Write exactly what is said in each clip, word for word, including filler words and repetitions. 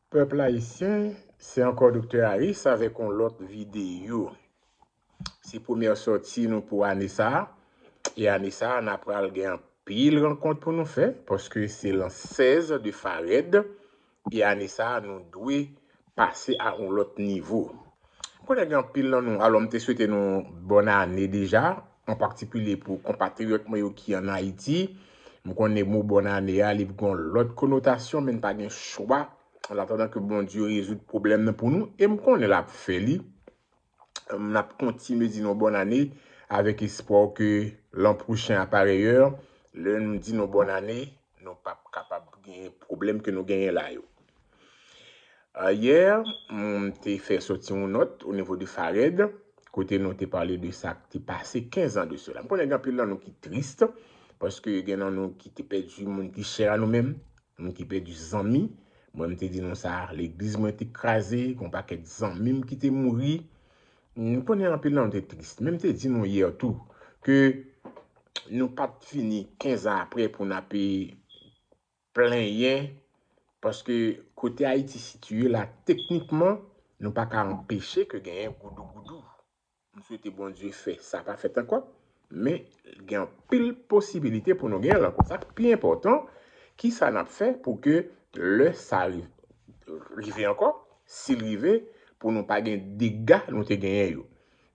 Pèp ayisyen, se ankò Doktè Harris avèk yon lòt videyo. Se premyè sòti nou pou ane sa a. E ane sa a, n a pral gen anpil rankont pou nou fè, paske se lan sèz de Farèd. E ane sa a, nou dwe pase a yon lòt nivo. M konnen gen anpil nan nou, alò m te swete nou bòn ane deja, an patikilye pou konpatriyòt mwen yo ki ann Ayiti. M konnen mo bòn ane a, li gen yon lòt konotasyon, men n pa gen chwa. An atandan ke Bondye rezoud pwoblèm nan pou nou, e m konnen l ap fè li, n ap kontinye di nou bòn ane avèk espwa ke lan pwochen, a parèyè, lè nou di nou bòn ane, nou p ap kapab genyen pwoblèm ke nou genyen la yo. Yè, m te fè sòti yon nòt o nivo de Farèd, kote nou te pale de sa k te pase kenz an de sela. M konnen gen anpil nan nou ki tris, paske gen nan nou ki te pèdi moun ki chè a nou menm, moun ki pèdi zanmi. Mwen, m te di nou sa, legliz mwen te kraze, gen yon pakèt zanmi m ki te mouri. M konnen anpil nan nou te tris. Men m te di nou yè tou, ke nou pa t vini kenz an apre pou n ape plenyen, paske kote Ayiti sitiye la, teknikman, nou pa ka anpeche ke genyen goudougoudou. M swete Bondye fè sa pa fèt ankò, men gen anpil posibilite pou nou genyen l ankò. Sa k pi enpòtan, kisa n ap fè pou ke lè sa ri- rive ankò, si l rive, pou nou pa gen dega nou te genyen yo.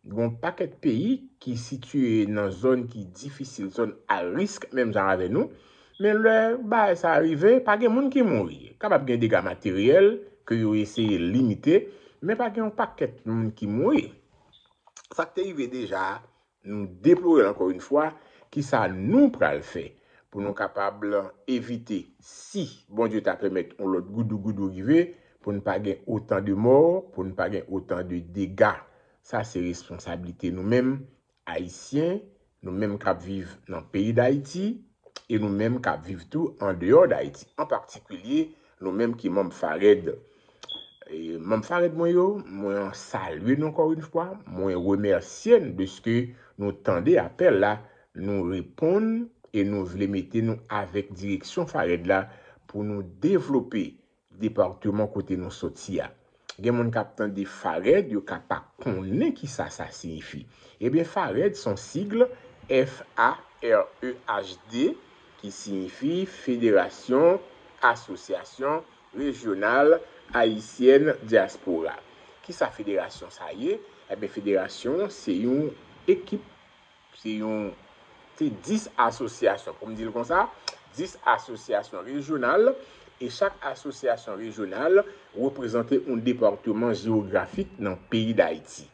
Gen yon pakèt peyi ki sitiye nan zòn ki difisil, zòn a risk, menm jan avè nou. Men lè bagay sa rive, pa gen moun ki mouri. Kapab gen dega materyèl ke yo eseye limite, men pa gen yon pakèt moun ki mouri. Sa k te rive deja a, nou deplore l ankò yon fwa. Kisa nou pral fè pou nou kapab evite, si Bondye ta pèmèt yon lòt goudougoudou rive, pou n pa gen otan de mò, pou n pa gen otan de dega? Sa se responsablite nou menm, Ayisyen, nou menm k ap viv nan peyi Dayiti, e nou menm k ap viv tou andeyò Dayiti, an patikilye nou menm ki manm Farèd. E manm Farèd mwen yo, mwen salye nou ankò yon fwa, mwen remèsye n dèske nou tande apèl la, nou reponn e nou vle mete nou avèk direksyon Farèd la pou nou devlope depatman kote nou sòti a. Gen moun k ap tande Farèd, yo ka pa konnen kisa sa siyifi. Ebyen, Farèd se yon sigle, F A R E H D, ki siyifi Fédération Association Régionale Haïtienne Diaspora. Kisa federasyon sa ye? Ebyen, federasyon se yon ekip, se yon, se dis asosyasyon, pou m di l konsa, dis asosyasyon rejyonal, e chak asosyasyon rejyonal reprezante yon depatman jewografik nan peyi Dayiti.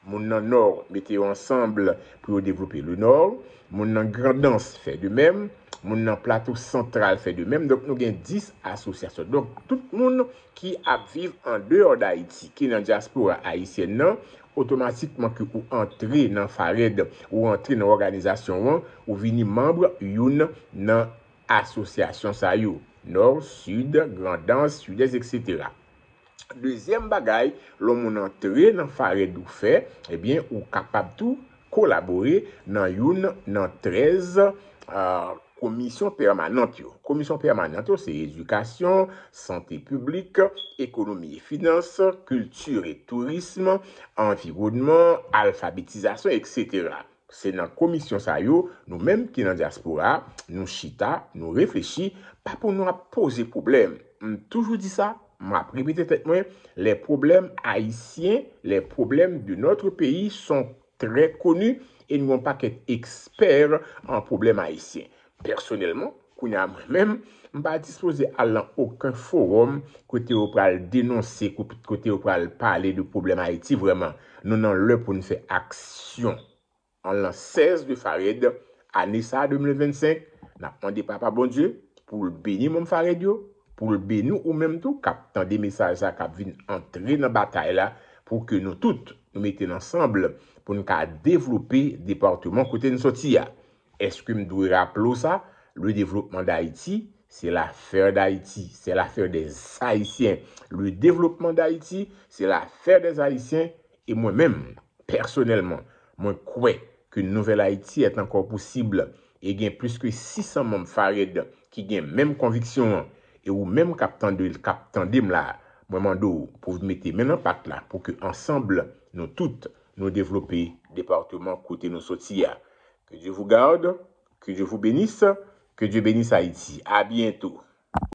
Moun nan Nò mete yo ansanm pou yo devlope le Nò. Moun nan Grandans fè de menm. Moun nan Plato Santral fè de menm. Donk, nou gen dis asosyasyon. Donk, tout moun ki ap viv andeyò Dayiti, ki nan dyaspora ayisyèn nan, otomatikman ke ou antre nan Farèd, ou antre nan òganizasyon an, ou vini manm youn nan asosyasyon sa yo, Nò, Sid, Grandans, Sidès, etsetera. Dezyèm bagay, lè yon moun antre nan Farèd ou fè, ebyen, ou kapab tou kolabore nan youn nan trèz, ah, komisyon pèmanant yo. Komisyon pèmanant yo, se edikasyon, sante piblik, ekonomi e finans, kilti e tourism, anviwònman, alfabetizasyon, etsetera. Se nan komisyon sa yo, nou menm ki nan dyaspora, nou chita, nou reflechi, pa pou nou ap poze pwoblèm. M toujou di sa, m ap repete tèt mwen, les problèmes haïtiens, les problèmes de notre pays sont très connus, e nou gen yon pakèt ekspè an pwoblèm ayisyen. Pèsonèlman, kounye a mwen menm, m pa dispoze al nan okenn fowòm kote yo pral denonse, ko-, kote yo pral pale de pwoblèm Ayiti vrèman. Nou nan lè pou n fè aksyon. An lan sèz de Farèd, ane sa a, de mil vennsenk, n ap mande Papa Bondye pou l beni manm Farèd yo, pou l beni ou menm tou k ap tande mesaj sa, k ap vin antre nan batay la, pou ke nou tout, nou mete n ansanm pou n ka devlope depatman kote n sòti a. Èske m dwe raple w sa? Le développement d'Haïti, c'est l'affaire d'Haïti, c'est l'affaire des Haïtiens. Le développement d'Haïti, c'est l'affaire des Haïtiens. E mwen menm, pèsonèlman, mwen kwè ke nouvèl Ayiti est encore possible. E gen plis ke sis san manm Farèd ki gen menm konviksyon an. E ou menm k ap tande, k ap tande m la, mwen mande w pou w mete men nan pat la pou ke ansanm nou tout nou devlope depatman kote nou soti a. Que Dieu vous garde, que Dieu vous bénisse, que Dieu bénisse Haïti. À bientôt.